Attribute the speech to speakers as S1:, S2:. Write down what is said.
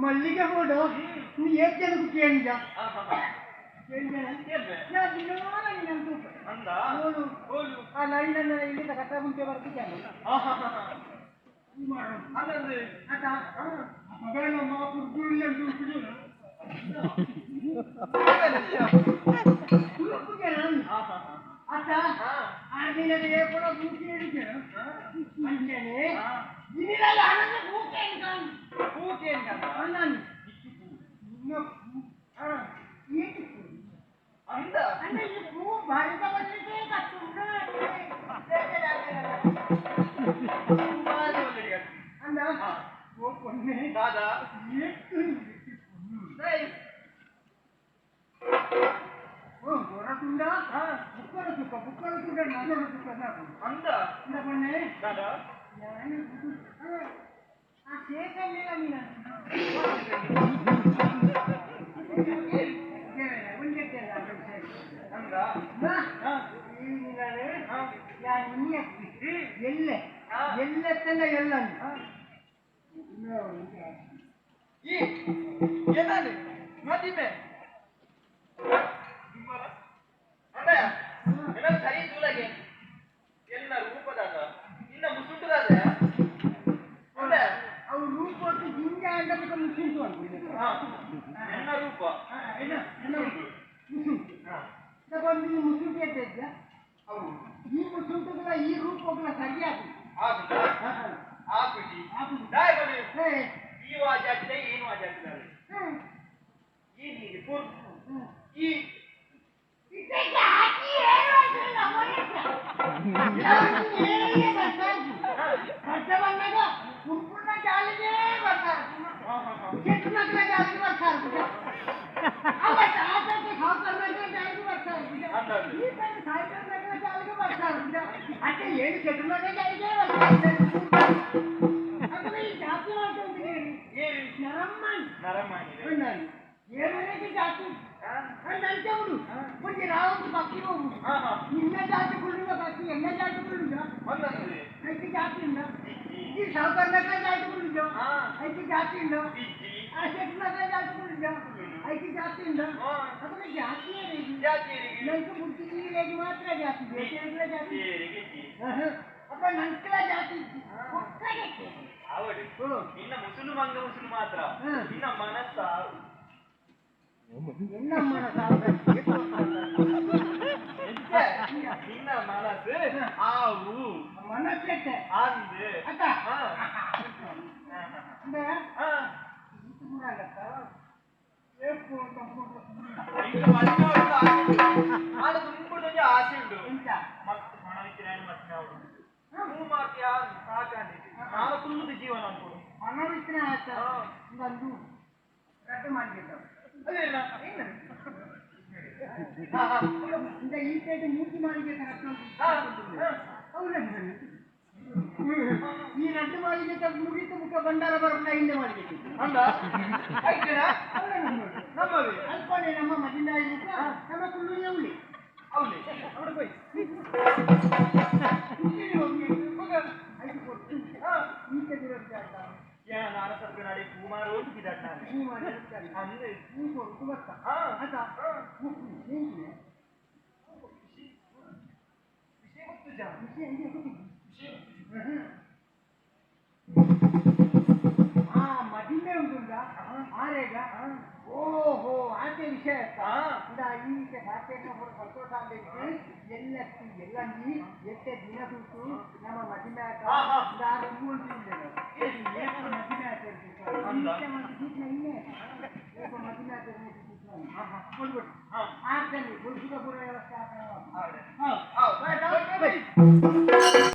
S1: ಮಲ್ಲಿಗೆ ಬೋಡು ಏತ್ ಜನ ಕೇಳಿದ ಆ ಲೈನ್ ಇಲ್ಲಿಂದ ಕಟ್ಟ ಮುಂಚೆ ಬರ್ತಿದ್ದಾನೆ ನಂಕಲ ಜಾತಿ ಇಜ್ಜಿ. ಒಕ್ಕಡೆ.
S2: ಆವಡು ನಿನ್ನ ಮುಸುಲು ಮಂಗ ಮುಸುಲು ಮಾತ್ರ. ನಿನ್ನ ಮನಸ್ಸ
S1: ಎನ್ನ ಮನಸ್ಸು?
S2: ನಿನ್ನ ಮನಸ್ಸು ಆವು.
S1: ಮನಸ್ಸೆಟ್ಟೆ.
S2: ಅಂದು.
S1: ಅಕ್ಕ. ಅಂದ್ರೆ
S2: ದುಂಬುಡೊಂಜಿ ಆಸೆ ಉಂಡು.
S1: ಎಂತ?
S2: ಮಸ್ತ್ ಹಣ ಇತ್ತಿನ ಮಸ್ತ್ ನಾವು ಹೂ ಮಾರ್ತಿಯ ಸಾಕಾಂಡಿ ನಾನು ಕುಲ್ಲುದು ಜೀವನ ಅನ್ಕೊಡು.
S1: ಹಣ ವಿತ್ತನೆ ಆಯ್ತಾ? ಒಂದು ರದ್ದು ಮಾಡಿಬಿಟ್ಟು.
S2: ಅದೇನ?
S1: ಇಂದ ಈ ಪೇಟೆ ಮೂರ್ತಿ ಮಾಳಿಗೆ ಹೌದಾ? ಈ ರಡ್ಡು ಮಾಳಿಗೆ ಮುಗಿತು ಮುಖ ಭಂಡಾರ ಬರೋಣ ಹಿಂದೆ ಮಾಳಿಗೆ.
S2: ಅಂದ ಐತೆನಾ? ನಮ್ಮವೇ.
S1: ಅಲ್ಪನೆ ನಮ್ಮ ಮದಿನಾಯಿ ಮುಖ ನಮ್ಮ ಕುಳ್ಳು ಉಳಿ.
S2: ಅವಳಿ ಅವಳು ಹೋಯ್.
S1: ಐದು ಕೊಟ್ಟು ಈಚೆ ದಿವಸ ಆಯ್ತಾ?
S2: ಯಾ ನಾನು ಸ್ವಲ್ಪ ನಡೆ ಕುಮಾರ ಹೋಗಿದ್ದಾನೆ ನಾನು.
S1: ಹೂ ಮಾಡಿ ಇರ್ತಾರೆ.
S2: ಅಂದ್ರೆ
S1: ಹೂ ಕೊಟ್ಟು ಬರ್ತಾ ಆಯ್ತಾ? ಏನು?
S2: ವಿಷಯ ಗೊತ್ತು ಜಾ.
S1: ವಿಷಯ ಇದೆ ಗೊತ್ತಿದೆ.
S2: ವಿಷಯ.
S1: ಆ ಮದಿಮೆ ಉಂಟುಂಡ ಆರೇಗ ಓಹೋ ಆಚೆ ವಿಷಯ ಆಯ್ತಾ? ಇಂದ ಈ ವಿಷಯ ಆಚೆ ಸಂತೋಷ ಆಗಬೇಕು ಎಲ್ಲಕ್ಕೂ ಎಲ್ಲ ನೀ ಎಟ್ಟೆ ದಿನ ಸುಟ್ಟು ನಮ್ಮ ಮದಿಮೆ ಆಯ್ತಾ? ಇಂದ ಆರು ಮದಿಮೆ ಆಯ್ತು. ಮದಿಮೆ ಆಯ್ತು. ಕೊಡ್ಬಿಟ್ಟು ಆಗ್ತದೆ. ಪೂರ ವ್ಯವಸ್ಥೆ ಆಗ್ತದೆ.